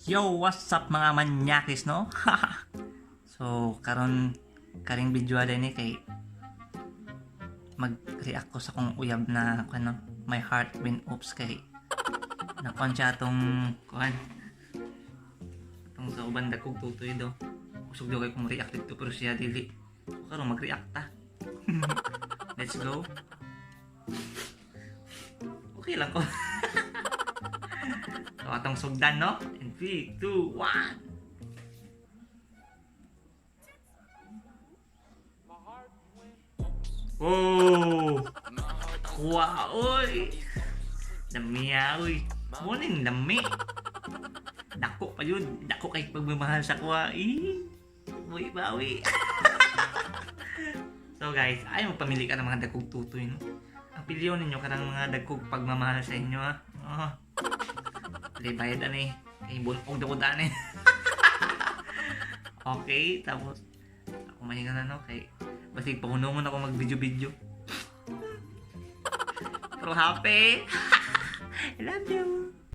Yo, what's up, mga manyakis, no? So, karon karing video ni kay mag-react ko sa kong uyab na ano, my heart went oops kay nakuan siya atong kuan atong sa uban, dagkog tutoy daw. Kusog daw kay kung react dito, pero siya dili. So, karon mag-react ta. Let's go. Okay lang ko. So, atong sugdan, no? In 3, 2, 1. Oh! Wow, oy! Dami ah, oy. Morning, dami. Dako pa yun. Dako kay pagmamahal sa kuha. Eh, uy, bawi. So guys, ay magpamili ka ng mga dagkog tutoy, no? Ang piliyon ninyo kanang mga dagkog pagmamahal sa inyo, ha. Oh. Dili bayad ani. Kay bunog na ko dani. Okay, tapos ako mahinga na, no, kay basig pahunungon ako mag video video. Pero happy. I love you.